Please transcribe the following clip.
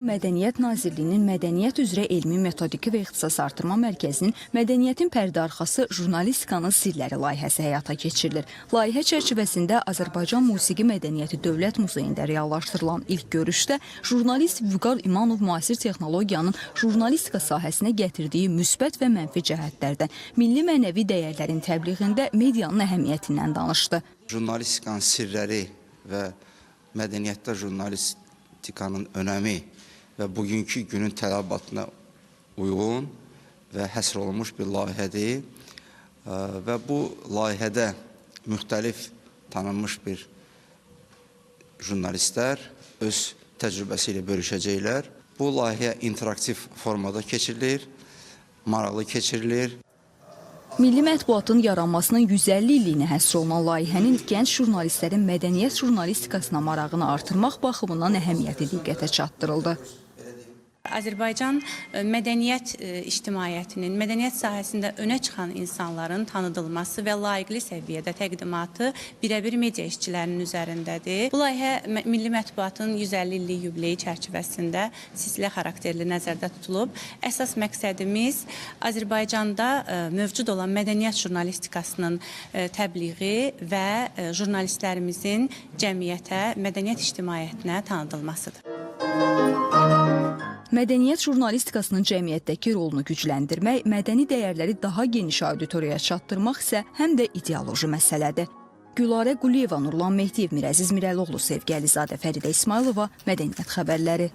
Mədəniyyət Nazirliyinin Mədəniyyət üzrə Elmi, Metodiki və İxtisas Artırma Mərkəzinin Mədəniyyətin Pərdəarxası Jurnalistikanın Sirləri layihəsi həyata keçirilir. Layihə çərçivəsində Azərbaycan Musiqi Mədəniyyəti Dövlət Muzeyində reallaşdırılan ilk görüşdə jurnalist Vüqar İmanov müasir texnologiyanın jurnalistika sahəsinə gətirdiyi müsbət və mənfi cəhətlərdən, milli mənəvi dəyərlərin təbliğində medianın əhəmiyyətindən danışdı. Jurnalistikanın sirləri və mədəniyyətdə jurnalistikanın önəmi və bugünkü günün tələbatına uyğun və həsr olunmuş bir layihədir. Və bu layihədə müxtəlif tanınmış bir jurnalistlər öz təcrübəsi ilə bölüşəcəklər. Bu layihə interaktiv formada keçirilir, maraqlı keçirilir. Milli mətbuatın yaranmasının 150 illiyinə həsr olunan layihənin gənc jurnalistlərin mədəniyyət jurnalistikasına marağını artırmaq baxımından əhəmiyyəti diqqətə çatdırıldı. Azərbaycan mədəniyyət ictimaiyyətinin, mədəniyyət sahəsində önə çıxan insanların tanıdılması və layiqli səviyyədə təqdimatı birəbir media işçilərinin üzərindədir. Bu layihə milli mətbuatın 150 illik yubileyi çərçivəsində silsilə xarakterli nəzərdə tutulub. Əsas məqsədimiz Azərbaycanda mövcud olan mədəniyyət jurnalistikasının təbliği və jurnalistlərimizin cəmiyyətə, mədəniyyət ictimaiyyətinə tanıdılmasıdır. Mədəniyyət jurnalistikasının cəmiyyətdəki rolunu gücləndirmək, mədəni dəyərləri daha geniş auditoriyaya çatdırmaq isə həm də ideoloji məsələdir. Gülarə Quliyeva, Nurlan Mehdiyev, Mirəziz Mirəloğlu, Sevgi Əlizadə, Fəridə İsmayılova, Mədəniyyət xəbərləri.